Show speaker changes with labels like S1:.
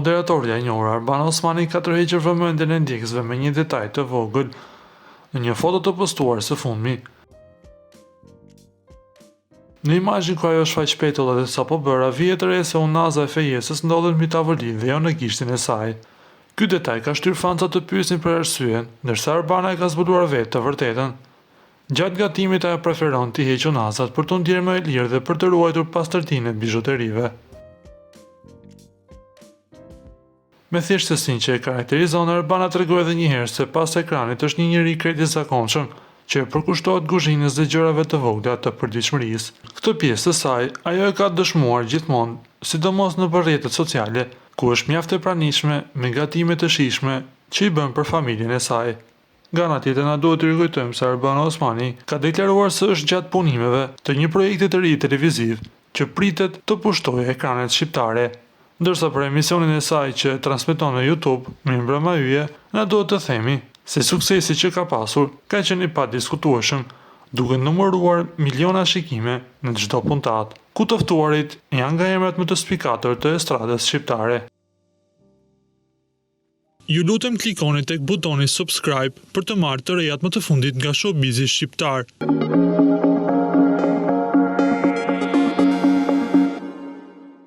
S1: Moderatorja e njohur Arbana Osmani ka tërhequr vëmendjen e ndjekësve me një detaj të vogël në një foto të postuar së fundmi. Në imazhin ku ajo shfaq petullat e sapobëra, vihet re se unaza e fejesës ndodhet mbi tavolinë dhe jo në gishtin e saj. Ky detaj ka shtyrë fansat të pyesin për arsyen, ndërsa Arbana e ka zbuluar vetë të vërtetën. Gjatë gatimit ajo preferon t'i heqë unazat për t'u ndjerë më e lirë dhe për të ruajtur pastërtinë e bizhuterive. Me thjeshtësinë që e karakterizon, Arbana tregoi edhe një herë se pas ekranit është një njeri krejt i zakonshëm, që i përkushtohet kuzhinës dhe gjërave të vogla të përditshmërisë. Këtë pjesë të saj, ajo e ka dëshmuar gjithmonë, sidomos nëpër rrjetet sociale, ku është mjaft e pranishme me gatime të shijshme që i bën për familjen e saj. Nga ana tjetër na duhet të rikujtojmë se Arbana Osmani ka deklaruar se është gjatë punimeve të një projekti të ri televiziv që pritet të pushtojë ekranet shqiptare. Ndërsa për emisionin e saj që e transmeton në YouTube, Mirëmbrëma Yje, na duhet të themi se suksesi që ka pasur ka qenë i padiskutueshëm, duke numëruar miliona shikime në çdo puntatë, ku të ftuarit janë nga emrat më të spikatur të estradës shqiptare. Ju lutem klikoni tek butoni subscribe për të marrë të rejat më të fundit nga showbizi shqiptar.